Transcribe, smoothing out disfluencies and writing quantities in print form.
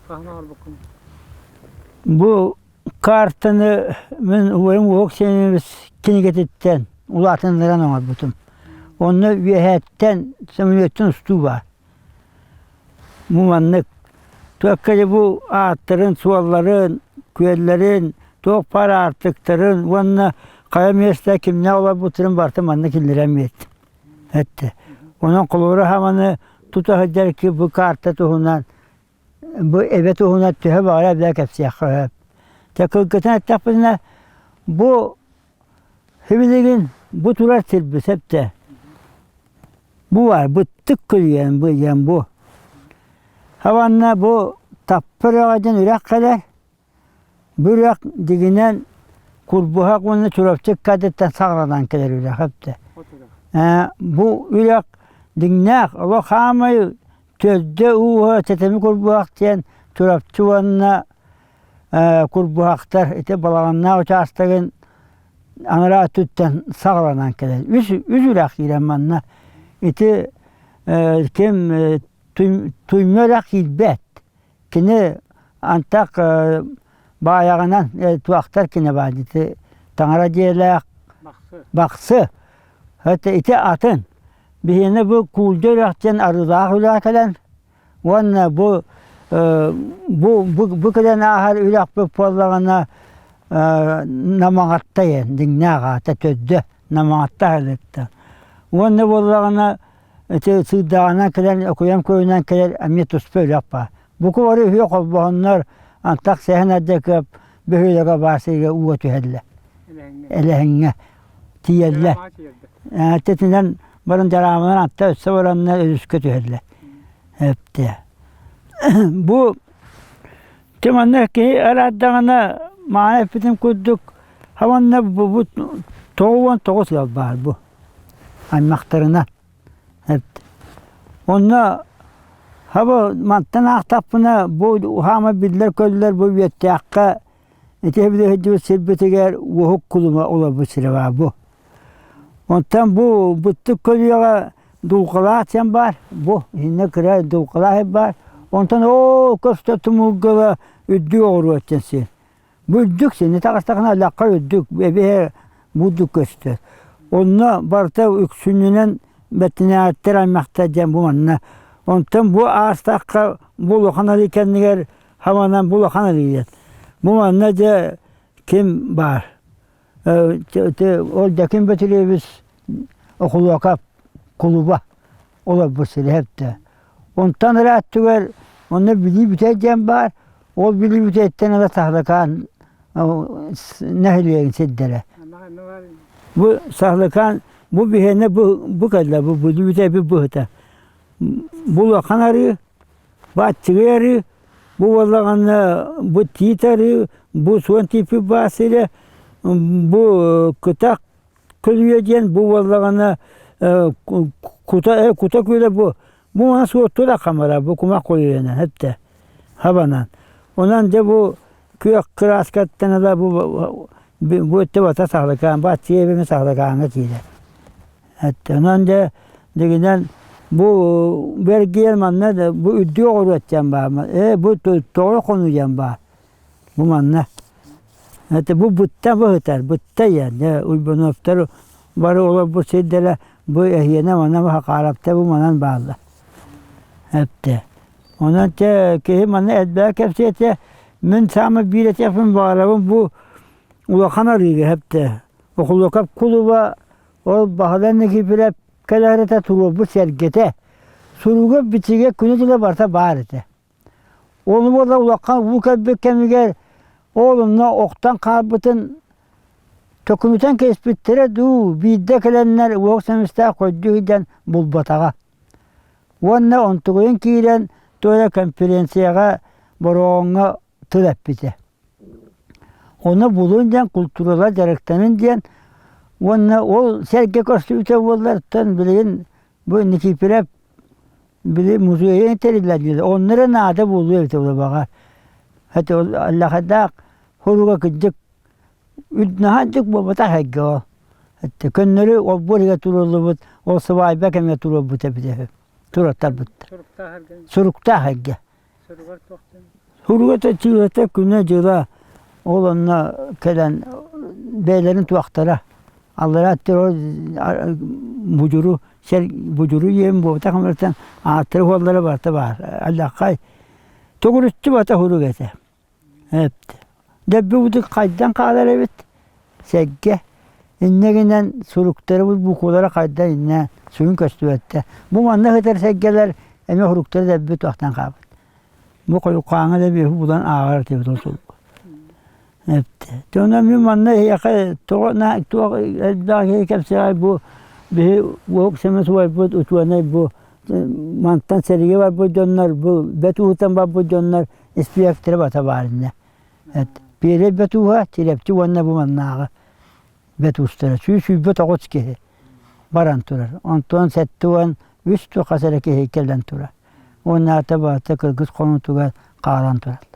Хаһан оҥорбуккун? Бу картаны мин убайым Уһук Сиэнэбис кинигэтиттэн улаатыннаран оҥорбутум. Онно үөһээттэн сөмөлүөттэн устуу баар. Бу маннык туохха дьэ бу ааттарын, суолларын, күөллэрин, туох баар аартыктарын уонна хайа миэстэ кимнээх олорбуттарын барытын манна киллэрэн биэрдим. Эттэ. Онон холобура хаманы тута сылдьар ки бу карта туһунан бу эбэ туһунан төһө баҕара эбэ кэпсиэххэ сөп. Дьэ кылгатан эттэхпинэ бу сибилигин бу турар сирбит сөптө. Бу баар быттык көлүйэн бу диэн бу. Хабанна бу Таппыр үрэҕэ диэн үрэх кэлэр. Бу үрэх дьиҥинэн Курбуһах уонна Чурапчы ыккардыттан саҕаланан кэлэр үрэх эбитэ. Бу үрэх дьиҥнээх олох хаамай төрдө-ууһа Тэтими Курбуһах диэн Чурапчы уонна Курбуһахтар ити Балаҕаннаах учаастагын анараа өттүттэн саҕаланан кэлэр. Үс, үс үрэх киирэн манна ити ким Туйма үрэх киирбэт. Кини антах баайаҕынан туохтар кини баар ити таҥара дьиэлээх Бахсы. Ити атын. Биһиэнэ бу Куулдьа үрэх диэн арыылаах үлэ кэлэн уонна бу бу бу кэлэн ааһар үрэхпит буоллаҕына Намаҕатта диэн дьиҥнээх аата төрдө Намаҕатта аһылыктан. Уонна буоллаҕына ити сыырдаҕынан кэлэн окуйан көрүнэн кэлэр эмиэ туспа үрэх баар. Буку бары үһүө холбоһоннор антах сэһэн эрдэ бөһүөлэгэ баар сиргэ ууга түһэллэр. Элэһиҥҥэ тиийэллэр. Тэтинэн баран дьарааманан атта өссө бараннар өрүскэ түһэллэр. Эптэ. Бу манна киһи араардаҕына маана эппитим курдук хабанна бу 99 ыал баар бу аймахтарына. Онно хаба мантан аахтахпына бу хаама биллэр-көllөр бу үөттээххэ ити сылдьыбыт сирбитигэр уоһук кулума олорбут сирэ баар бу. Онтон бу быттык көлүөҕэ дулҕалаах диэн баар, бу иннэ кыра дулҕалаах баар. Онтон оо көстө тумулгала үрдүк оҕуруот диэн сир. Бу үрдүк сини таҕыстаҕына лахха үрдүк, эбиһэ бурдук көстөр. Онно барыта үксүнүнэн бэтинээттэр аймахтар диэн бу манна. Онтон бу аастахха бу улахан арыы кэннигэр хаманан бу улахан арыы диэн. Бу манна дьэ ким баар? Ол Дьэким Бөтүрүөбүс Окулуокап кулуба олорбут сирэ эбитэ. Онтон ырааттыгар онно Бүлүү бүтэй диэн баар, ол Бүлүү бүтэйиттэн ыла Саһылыкаан нэһилиэгин сирдэрэ. Бу Саһылыкаан бу биһиэнэ бу бу кэллэ бу Бүлүү бүтэй быһыта. Бу улахан арыы, бу аччыгый арыы, бу буоллаҕына бу тиит арыы, бу суон тииппит баар сирэ, бу кытах Көлүйэ диэн бу буоллаҕына кута кута күөлэ бу бу мана суотту да хамара бу кумах көлүйэнэн эттэ хабанан онон дьэ бу күөх кырааскаттан ыла бу бу өттө бата саһылыкаан бу аччыйа саһылыкааҥҥа киирэр эттэ онон дьэ дигинэн бу бэргиэн манна бу үрдүк оҕуруот диэн баар ээ бу тоҕо хонуу диэн баар Бу манна это бу бытта быһытар, бытта диэн Уйбануоптар бары олорбут сирдэрэ бу эһиэнэ манан Хахаараптар бу манан бааллар. Эптэ. Онон те киһи манна элбэҕи кэпсиэтэ мин саамай биир этиэхпин баҕарабын бу улахан арыыга эптэ. Окулуокап кулуба ол Баһылай Никифоров кэлэр этэ туруорбут сэргэтэ. Суруга бичигэ күнэ-дьыла барыта баар этэ. Ол буола улахан уу кэлбит кэмигэр ол онно охтон хаалбытын төкүнүтэн кэспиттэрэ дуу, биирдэ кэлэннэр уох сэмистээх хойдуу сылдьан булбатаҕа. Уонна онтугуйун киирэн туора конференцияҕа Бороҕоҥҥо тыл эппитэ. Ону булун диэн култууралар дьарыктанын диэн уонна ол сэргэ көрсүбүтэ буоллартан билигин бу Никифоров били музейын тэриллэр дииллэр. Онно эрэ наада буолуо эбитэ баҕа. Это ол аллахайдаах хоруга кырдьык наһаа дьык буолбатах эйгэ ол. Это көннөрү олбуор иһигэр туруоруллубут ол сыбаайба кэмҥэ туруорбут эбитэ үһү. Туруортарбыттар. Суруктаах эргэ. Суруктаах эйгэ. Суругар туохтан? Суруга чыыһата күнэ-дьыла ол онно кэлэн бэйэлэрин туохтара аллараа будьуру будьуру иэм буолбатах ымыртан ааттара уоллара барыта баар аллаххай төгүрүччү бата сурук этэ Дэббибутун хайдан хаалар эбит сэргэ иннэ гынан суруктары буквалара хайдан иннэ сүгүн көстүбэттэр бу манна сытар сэргэлэр эмиэ суруктары дэлби туохтан хаалбыт бу хойукааҥҥа да биэһи булан ааҕар этибит ол суругу Эптэ. Онон мин манна эһиэхэ тоҕо туох элбэх киһи кэпсэҕэй бу биһи уоһук сэмэ субайбыт учуонай бу мантан сэриигэ барбыт дьоннор бу бэт ууттан барбыт дьоннор испиэктэрэ бата баар иннэ. Пиэрэй бэт ууһа Чирэпчи уонна бу маннааҕы бэт уустара 129 киһи баран турар. Онтон 73 хас эрэ киһи кэлэн турар. Уонна ата баата кыргыз хонуутугар хаалан тураллар.